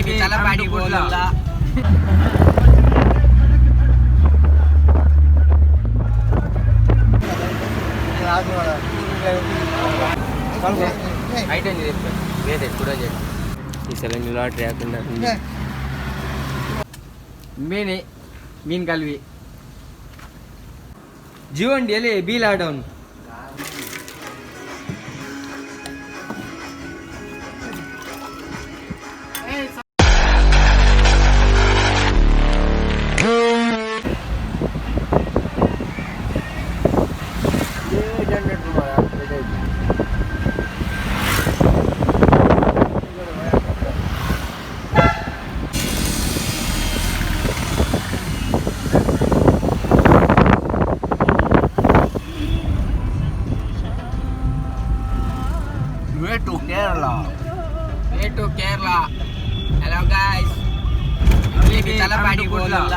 ಹಬೀಬಿ Talapady ಬೋಲಲ್ಲ. Item ಬೇರೆ ಕುಡೋಜೆ. ಈ ಸಲ ಲಾಟ್ರಿ ಹಾಕೊಂಡ ಮೀನೆ ಮೀನ್ ಕಲ್ವಿ ಜೀವಂಡಿಯಲ್ಲಿ bill ಆಡೋನು. Way to Kerala. Way to Kerala. Hello guys. Habibi Talapady ಬೋಲಲ್ಲ.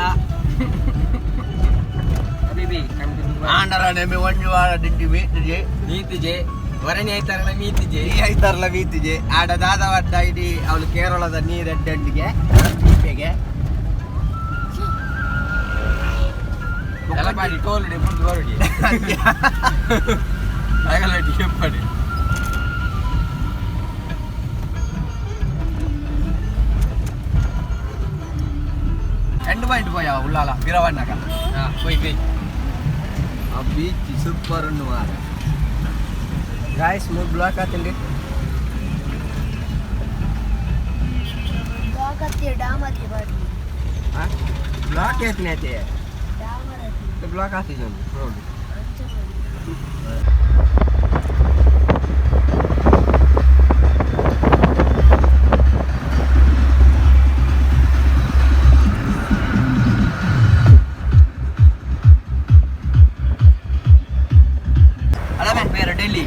Habibi come to Dubai. ಆಂಡರ ನೆಮೆ ಒಂಜಿ ವಾರ ದಿಂಡಿ ಮೀತಿಜೆ. ಮೀತಿಜೆ ವರಣಿ ಐತಾರಲ್ಲ ಮೀತಿಜೆ. ಈ ಐತಾರಲ ಮೀತಿಜೆ ಆಡ ದಾದ ವಡ್ಡ ಇಡೀ ಅವಳು ಕೇರಳದ ನೀರ್ ಅಡ್ಡಂಡಿಗೆ ಮೀಪೆಗೆ. ತಲಪಾಡಿ ಟೋಲ್ ಮುಂದೆ ಬರಡಿ ಆಗಲ್ಲ ಎಪ್ಪಡಿ. ಎಂಟು ಪಾಯಿಂಟ್ ಪೋಯ ಉಳ್ಳಾಲ ಬಿರವಣ್ಣಗ. ಹಾ ಹೋಯ್ ಹೋಯ್. ಆ ಬೀಚ್ ಸೂಪರ್ ಉಂಡು ಮಾರ. ಗಾಯ್ಸ್ ಮೂರು ಬ್ಲಾಕ್ ಆತಂడి. ಬ್ಲಾಕ್ ಹತ್ತಿ ಡಾಮ್ ಹತ್ತಿ ಬಾಡಿ. ಬ್ಲಾಕ್ ಆಯ್ತು ಆಯ್ತೆ. ಡಾಮ್ ಹತ್ತಿ. ಬ್ಲಾಕ್ ಆತಿಜ ರೋಡ್. ಅಂಚ ಮಾಡಿ. ಅಲ್ಲ ಬೇರೆ ಡೆಲ್ಲಿ.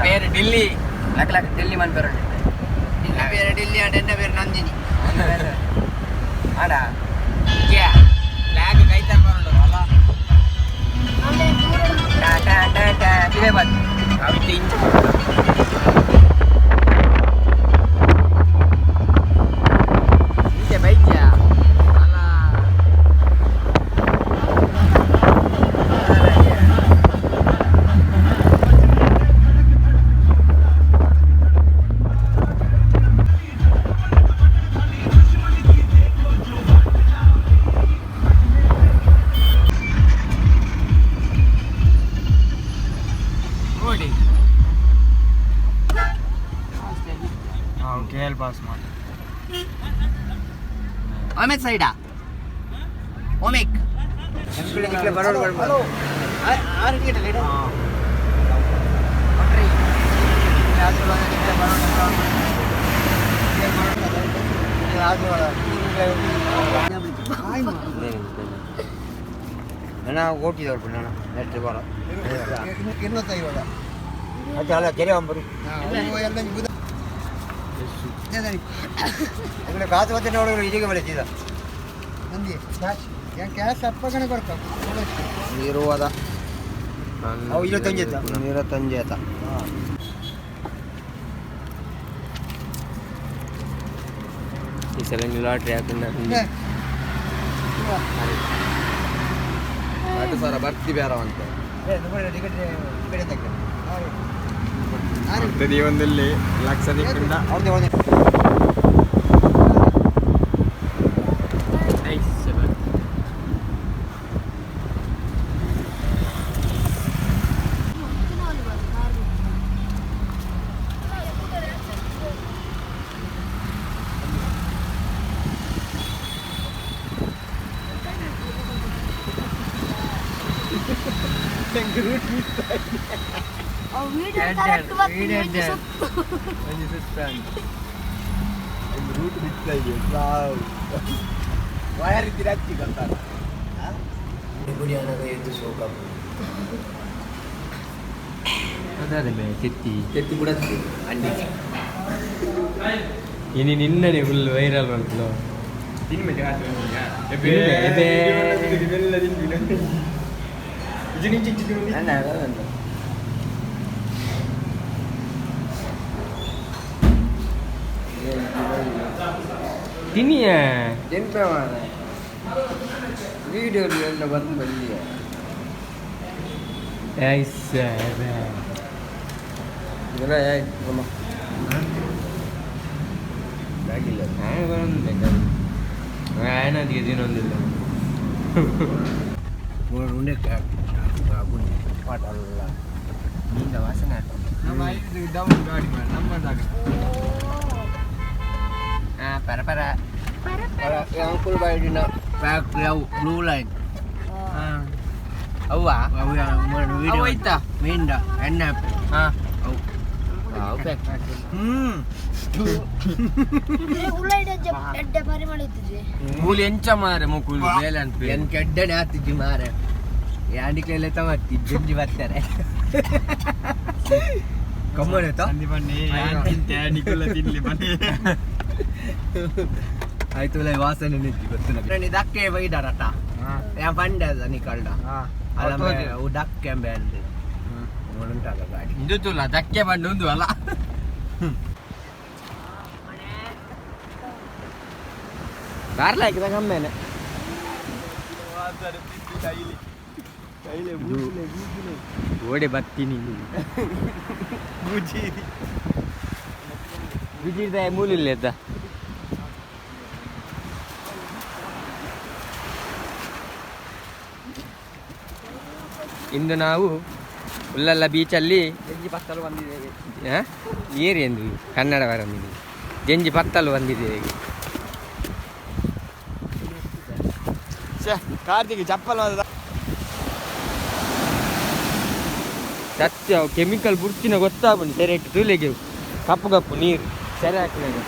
പേര് ഡില്ലി. ಲಕ್ ಲಕ್ ಡೆಲ್ಲಿ ಮನ್ ಬೇರೆ ನಿನ್ನ ಬೇರೆ ಡೆಲ್ಲಿ ಆಡ ಎನ್ನ ಬೇರೆ ನಂದಿನಿ. ಆಡ ಫ್ಲಾಗ್ ಕೈ ತರ್ಬಾರಂಡು ಅಲ್ಲ. ಆಮೇಲೆ ದೂರ. ಟಾ ಟಾ ಟಾ ಟಾ ಇದೇ ಬಂದು. ಅವಿತ್ತು ಇಂಚು. ಇಂಚೆ ಬೈಕ್ಯಾ ಅಲ್ಲ. ನೋಡಿ. ಕೆ ಎಲ್ ಪಾಸ್ ಮಾಡಿ. ಆಮೇಲೆ ಸೈಡಾ ಒಮೇಕ್ ಬರೋಡು ಆರು ಟಿಕೆಟ್. ಓಟಿದವ್ರು ನಾನು ನೆಕ್ಸ್ಟ್ ವಾರ ಅಲ್ಲ ಕೆರೆ ಒಂಬರು ಕಾಸು ಮತ್ತೆ ನೋಡಿದ್ರು ಇದೀಗ ಬೆಳೆಸಿದ. ಕ್ಯಾಶ್ ಅಪ್ಪಗಣೆ ಕೊಡ್ತಾವ. ಇರುವುದ ಅವು 25 ಆಯ್ತಾ? 25 ಆಯ್ತಾ? ಈ ಸಲ ಲಾಟ್ರಿ ಹಾಕೊಂಡ 2000 ಬರ್ತಿ ಬೇರೆ ಅಂತ. ಟಿಕೆಟ್ ಟಿಕೆಟ್ ಒಂದಲ್ಲಿ ಲಕ್ಷ. ಅವ್ರದ್ದೇ ಒಂದೇ. ನೈಸ್. ವಿಡಿಯೋ ಕರೆಕ್ಟ್ ಬರ್ತೀನಿ ಒಂಜಿ ಸುತ್ತು. ಒಂಜಿ ಸುತ್ತ. ರೂಟ್ ಬಿಡ್ತಾ ಇದೆಯಾ? ವಯರ್ ಇದ್ದೀರ ಹಚ್ಚಿ ಕಂತಾರ ಎದ್ದು ಶೋಕ. ಅದಾದ ಮೇ ತೆತ್ತಿ. ತೆತ್ತಿ ಕೂಡ ಅಂಡಿಗೆ. ಇನಿ ನಿನ್ನನೆ ಫುಲ್ ವೈರಲ್ ಬಂತು. ನನ್ನ ತಿನ್ನಿಯ ತಿನ್ಪೆ ಮಾರ್ರೆ. ವೀಡಿಯೋ ಎಲ್ಲ ಬಂದು ಬಲ್ಲಿ. ದಿನೊಂದಿಲ್ಲ. ವಾಸನೆ. ಪರ ಪರ ಅಂಕುಲ್ ಬೈಡಿನ ಪ್ಯಾಕ್ ಬ್ಲೂ ಲೈನ್. ಅವ್ವ ಅವ ಐತಾ? ಮೀಂಡ ಎಣ್ಣೆ. ಹಾ. ಅವು. ಉಳ್ಳಾಯ್ಡ ಎಡ್ಡೆ ಪರಿಮಳ ಇತ್ತಿದೆ. ಮೂಲಿ ಎಂಚ ಮಾರೆ ಮುಕುಲು ಬೇಲೆ ಅನ್ಪಿ. ಎನ್ ಕೆಡ್ಡನೆ ಆತಿಜ್ಜಿ ಮಾರೆ, ಯಾಂಡಿಕ್ಲೆಲ್ಲ ತಮತ್ತಿ ಜುಂಜಿ ಬರ್ತಾರೆ ಕಮ್ಮನೆ. ಆಯ್ತು, ವಾಸನೆ ನಿಂತಿ ಗೊತ್ತು. ದಕ್ಕೆ ಬೈದಾರಟ ಯಾ ಪಂಡೆ ನಿಕಲ್ಡ ಅಲ್ಲ, ಅವು ಡಕ್ಕೆ ಅಂಬೆ ಉಂಟಲ್ಲ ಗಾಡಿ. ಇಂದು ತುಲ್ಲ ಧಕ್ಕೆ ಬಂಡು ಒಂದು ಅಲ್ಲ. ಕಾರ್ಲ ಹಾಕಿದ ಕಮ್ಮೇನೆ. ಓಡೆ ಬತ್ತೀನಿ. ಬುಜಿದ ಮೂಲಿಲ್ಲ ಎದ್ದ. ಇಂದು ನಾವು ಉಲ್ಲಲ್ಲ ಬೀಚಲ್ಲಿ ಜಂಜಿ ಪತ್ತಲು ಬಂದಿದ್ದೇವೆ. ಆ? ಏರಿ ಎಂದು ಕನ್ನಡ ಬರಂದಿದೆ. ಜಂಜಿ ಪತ್ತಲು ಬಂದಿದ್ದೇವೆ. ಕಾರ್ತಿಕ್ ಚಪ್ಪಲ್. ಸತ್ಯ, ಕೆಮಿಕಲ್ ಬುಡ್ತಿನ ಗೊತ್ತಾಗುಂಡು. ಸೆರೆ ತೂಲೆಗೆ ಕಪ್ಪು ಕಪ್ಪು ನೀರು ಸೆರೆ ಹಾಕಿದ.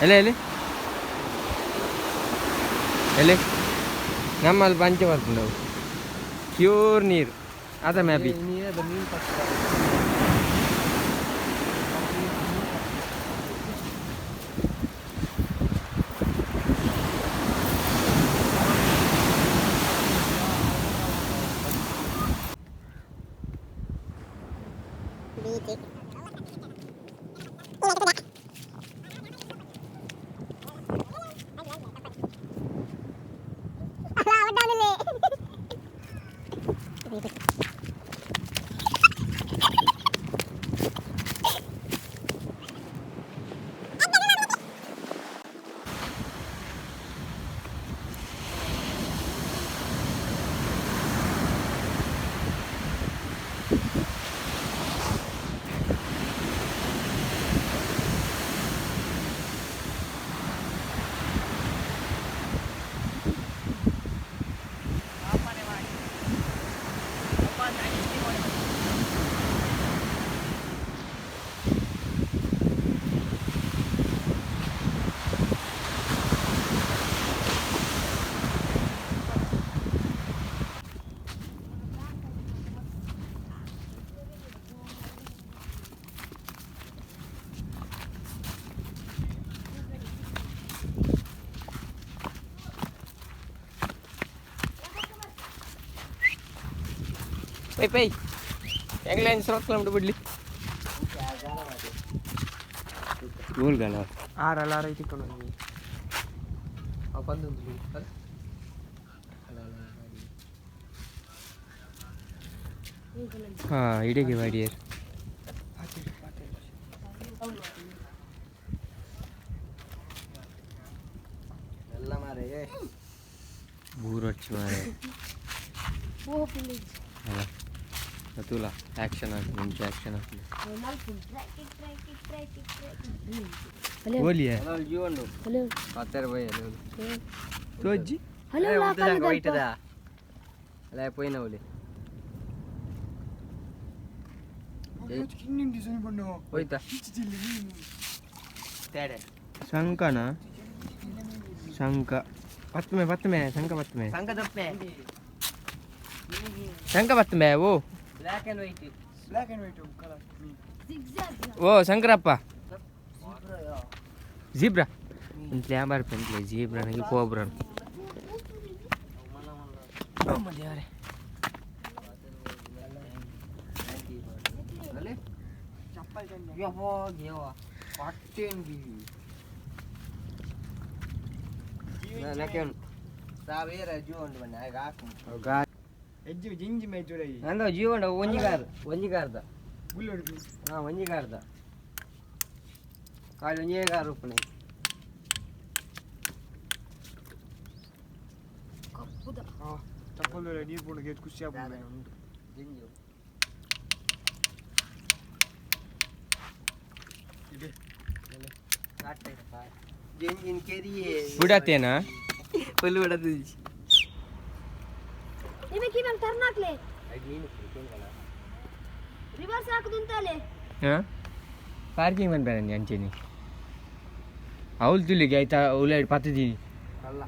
ಎಲೆ ಎಲೆ ಎಲೆ ನಮ್ಮಲ್ಲಿ ಪಂಚ ಬರ್ಪುಂಡು. ಪ್ಯೂರ್ ನೀರು ಅದ ಮ್ಯಾಪಿ. ಮೀನು. ಪೈ ಪೈ ಎಂಗ್ಲೈನ್ 100 ಕಿಲೋಮೀಟರ್ ಬಿಡ್ಲಿ ಗೋಲ್ಗಲ. ಆರಲ್ಲ, ಆರ ತಿಕ್ಕೊಂಡು ಅವು ಬಂದೊಂದು. ಹಾಂ, ಇಡೀ ಬಾಡಿಯರ್. ಎಲ್ಲ ಮಾರೇ. ಬೂರೊಚ್ಚಿ ಮಾರೆ. ಓ ಪುಲಿಜ್. ಅಲ್ಲ, ತೂಲ ಆ್ಯಕ್ಷನ್ ಹಾಕಿ, ಮುಂಚೆ ಆ್ಯಕ್ಷನ್ ಹಾಕಿ. Try try try try. ಓಲಿಯ. ಜೀವನ. ಹಲೋ. ಪತ್ತರ ಪೋಯ. ತೋಜ್ಜಿ. ಹಲೋ. ವೈಟದ ಅಲ್ಲ, ಪೋಯಿನ ಒಲಿ. ಹೋಯ್ತಾ. ಶಂಕನ ಶಂಕ ಪತ್ಮೆ ಪತ್ಮೆ ಶಂಕ ಪತ್ಮೆ. ಸಂಕ ದಪ್ಪೆ. ಶಂಕ ಪತ್ಮೆ ಓ. Black and white. Black and white colour. ಓ ಶಂಕರಪ್ಪ, ಜೀಬ್ರಾ ಇಂತ್ಲೆ ಬರ್ಪೆ ಜೀಬ್ರಾ ನನಗೆ ಕೋಬ್ರ. ದೇವರೇ. ಯವ್ವ ದೇವ ಪಟ್ಟೇನ್ ಬಿ. ಸಾವಿರ ಜೀವ ಉಂಟು ಬನ್ನಿ ಆಗ ಹಾಕು. ಎಜ್ಜು ಜಿಂಜಿ ಮೇಜುಲೈ. ನಂದು ಜೀವನ ಒಂಜಿ ಕಾರ್, ಒಂಜಿ ಕಾರ್ದ. ಬುಲ್ಲೊಡ್ದು. ಹಾಂ, ಒಂಜಿ ಕಾರ್ದ ಕಾಲು, ಒಂಜೇ ಕಾರ್ ಉಪ್ಪುನೆ. ಕಪ್ಪುದ. ಚಪ್ಪಲ್ ನೀರು ಪೋಂಡು, ಏತ್ ಖುಷಿ ಆಪುಂಡು ಉಂಟು. ಜಿಂಜಿ. ಇದೆ. ಜಿಂಜಿನ್ ಕೆರಿಯೇ. ಬುಡತೇನಾ ಫುಲ್ ಬಿಡದು. ನಿಮಗೆ ಇವಾಗ ಟರ್ನ್ ಹಾಕ್ಲೆ, ರಿವರ್ಸ್ ಹಾಕುದುಂತಾಲೆ. ಹಾಂ, ಪಾರ್ಕಿಂಗ್ ಬಂದ್ಬೇಡ ಅಂಚೆನಿ. ಅವಳು ತುಲಿಗೆ ಆಯ್ತಾ? ಉಲಾಯ್ಡ್ ಪತ್ತದೀನಿ. ಅಲ್ಲ.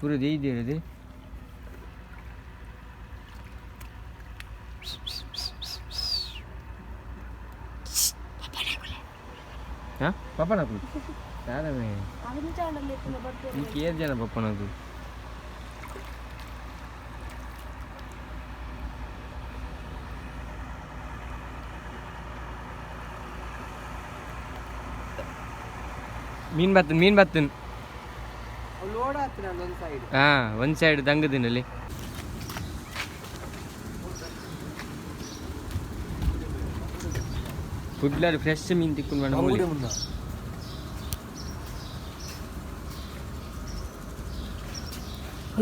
ಪೂರ ದೇಯ್ದಿರೋದು. ಹಾಂ, ಪಪ್ಪನಕುಲು ದಾದಮೇ. ಅಂಚಾಂಡಲ್ಲಿ ಬರ್ತಾರೆ. నీకు ఏది జన పప్పనకు? ಮೀನ್ ಬತ್ತನ್, ಮೀನ್ ಬತ್ತನ್. ಲೋಡ್ ಆಗ್ತದೆ ಒಂದು ಸೈಡ್. ಹಾಂ, ಒಂದು ಸೈಡ್ ದಂಗದಿನಲ್ಲಿ. ಕುಡ್ಲಾರು ಫ್ರೆಶ್ ಮೀನು ತಿಕ್ಕೊಂಡು ಮೇಡಮ್.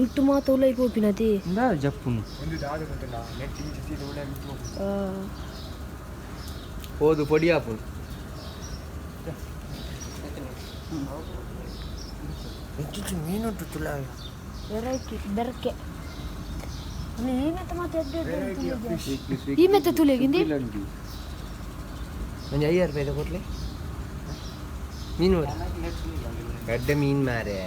ಐಟು ಮಾತ ಉಲೈ ಪೋಪಿನತಿ. ಜಪ್ಪುನು. ಒಂದು ದಾದ ಗೊತ್ತಲ್ಲ, ನೆಟ್ ಇಂಚಿ ಸೀದಾ ಉಳ್ಳ ಮಿತ್ತು ಹೋಗುದು. ಹೋದು ಪೊಡಿ ಆಪುಂಡು. ಮೀನುಂಟು ತುಳ. ವೆರೈಟಿ ಬೆರಕೆ ಈ ಮೆತ್ತ ಮಾತ ಎಡ್ಡೆ ಎಡ್ಡೆ ಉಂಟು. ಈ ಮೆತ್ತ ತುಲೆಗಿಂದಿ. ಒಂದು 5000 ರೂಪಾಯಿ ಕೊಡ್ಲಿ ಮೀನು, ಗಡ್ಡೆ ಮೀನು ಮಾರೆ.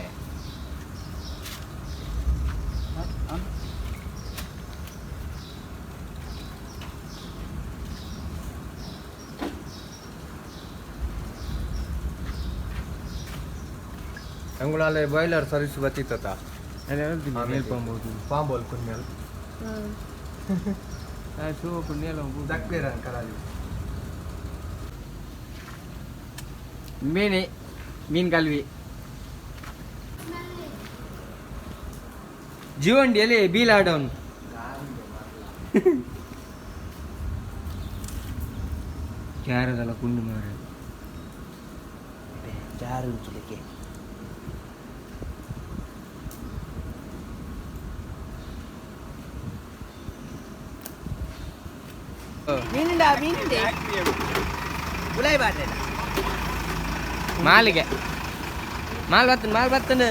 ಅಂಗುಳಾಲೆ ಬಾಯ್ಲರ್ ಸರ್ವಿಸ್ ಬತ್ತಿತ್ತ. ಮೇಲ್ ಪಂಬೋದು. ಪಾಂಬೋಲ್ ಕುನ್ಮೇಲ್. ದಕ್ವೇರ ಕರಾಲಿ. ಮೀನೆ ಮೀನ್ ಕಲ್ವಿ ಜೀವಂಡಿ ಎಲ್ಲಿ ಬೀಲ್ ಆಡೋನು. ಕ್ಯಾರದಲ್ಲ ಕುಂಡು ಮಾರ. ಚಾರು ಉಂಚಲಿಕ್ಕೆ. ಮೀನುಂಡ ಮೀನುಂಡೆ ಉಲಾಯ್ ಬಾರ್ದೆ. ಮಾಲಿಗೆ ಮಾಲ್ ಬರ್ತನ್, ಮಾಲ್ ಬರ್ತನ್.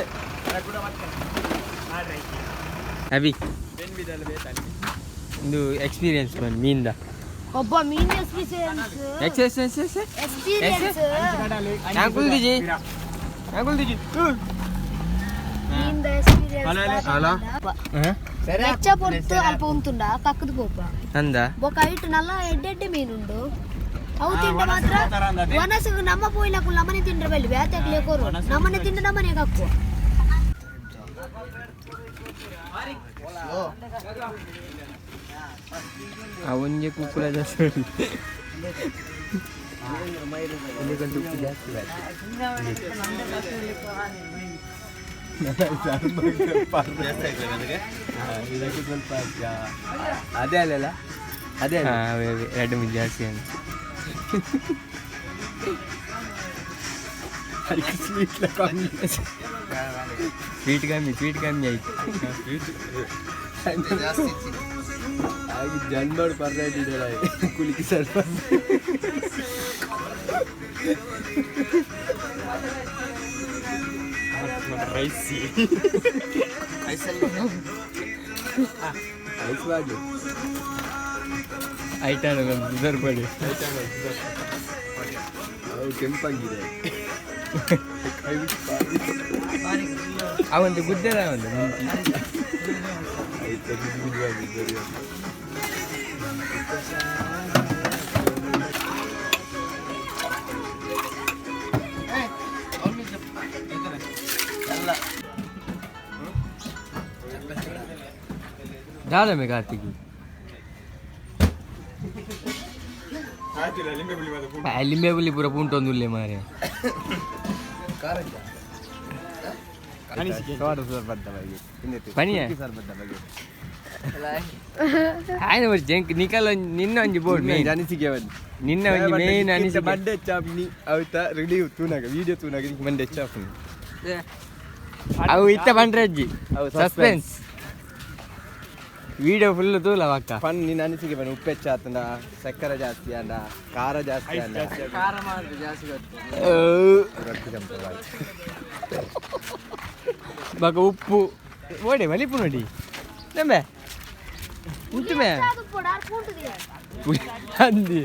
ಅಭಿ, ಒಂದು ಎಕ್ಸ್ಪೀರಿಯನ್ಸ್ ಬಂದು ಮೀನ್ದ. ಒಬ್ಬ ಮೀನ್ ಎಕ್ಸ್ಪೀರಿಯನ್ಸ್. ಎಕ್ಸ್ಪೀರಿಯನ್ಸ್. ಎಕ್ಸ್ಪೀರಿಯನ್ಸ್. ನಾನು ಕುಲ್ದಿಜಿ, ನಾನು ಕುಲ್ದಿಜಿ. ಮೀನ್ದ ಎಕ್ಸ್ಪೀರಿಯನ್ಸ್. ಅಲ್ಲ. ಮೆಚ್ಚ ಪೊರ್ತು ಅಲ್ಪ ಉಂತುಂಡ ಕಕ್ಕದ ಪೋಪ. ಅಂದ. ಬೊಕ ಐಟು ನಲ್ಲ ಎಡ್ಡೆ ಎಡ್ಡೆ ಮೀನುಂಡು. ಅವು ತಿಂಡ ಮಾತ್ರ ವನಸುಗು ನಮ್ಮ ಪೋಯಿನಕುಲು ನಮನೆ ತಿಂಡ್ರೆ ಬಲ್ಲಿ ಬ್ಯಾತಕ್ಲೆ ಕೊರು. ನಮನೆ ತಿಂಡ ನಮನೆ ಕಕ್ಕುವ. ಆ ಒಂಜೆ ಕುಕ್ಕುಲ ಜಾಸ್ತಿ. ಉಪ್ಪು ಜಾಸ್ತಿ ಬಾರ್ದೆ. ಇದಕ್ಕೆ ಸ್ವಲ್ಪ ಅದೇ ಅಲ್ಲಲ್ಲ, ಅದೇ ಅಲ್ಲ. ಹಾಂ, ಅವೇ ಅವೇ ಎರಡು ಮೀನು ಜಾಸ್ತಿ ಅಂತ. ಸ್ವೀಟ್ ಕಮ್ಮಿ. ಸ್ವೀಟ್ ಕಮ್ಮಿ, ಸ್ವೀಟ್ ಕಮ್ಮಿ ಆಯ್ತು. ಹಾಗೆ ಜನ್ಮಡ್ ಪರ್ದಾಯಿಟ್ಟಿದ್ದಾರೆ ಕುಲಿకి ಸ್ವಲ್ಪ. ರೈಸ್. ಐಸ್ ಬಾಜು. ಐಟಾಣ ಸರ್ಪಡಿ. ಅವು ಕೆಂಪಾಗಿದೆ. ಅವಂದು ಗುದ್ದೆದ ಒಂದು. ಆಯ್ತು, ಗುದ್ದು ಗುದ್ದು ಆಗಿದೆ, ಸರಿ. ದಾದ ಮೇ ಕಾರ್ತಿಕ್. ಲಿಂಬೆ ಪುಳಿ ಪೂರ ಪುಂಟೊಂದುಲ್ಲೆ ಮಾರೆ. ಸೋಡ ಸರ್ಬತ್ತ ಬಗ್ಗೆ. ಪನಿಯ? ಸರ್ಬತ್ತ ಬಗ್ಗೆ. ಆಯ್ನ ಒಂಜಿ ಜಂಕ್ ನಿಕಲ್ ಒಂಜಿ ನಿನ್ನ ಒಂಜಿ ಬೋರ್ಡ್ ಮೇನ್. ಅನಿಸಿಕೆ ಬಂದು. ನಿನ್ನ ಒಂಜಿ ಮೇನ್ ಅನಿಸಿಕೆ. ಮಂಡೆ ಚಾಪ್ನಿ ಅವತ್ತ ರಿಲೀವ್ ತೂನಾಗ ವಿಡಿಯೋ ತೂನಾಗ ನಿಂಗೆ ಮಂಡೆ ಚಾಪ್ನಿ. ಅವು ಇತ್ತ ಬಂಡ್ರಜ್ಜಿ. ಅವು. ಸಸ್ಪೆನ್ಸ್ ವಿಡಿಯೋ ಫುಲ್ ತೂಲ ಪಕ್ಕ. ಪನ್ ನಿನ್ನ ಅನಿಸಿಕೆ ಬನ್ನಿ. ಉಪ್ಪು ಹೆಚ್ಚಾತಂಡ, ಸಕ್ಕರೆ ಜಾಸ್ತಿ ಅಂಡ, ಖಾರ ಜಾಸ್ತಿ ಅಂಡ. ಬಕ ಉಪ್ಪು ಓಡೆ ಮಲಿಪು ನೋಡಿ ನಂಬೆ ಉಂಟುಮೆ. ಅಂದಿ.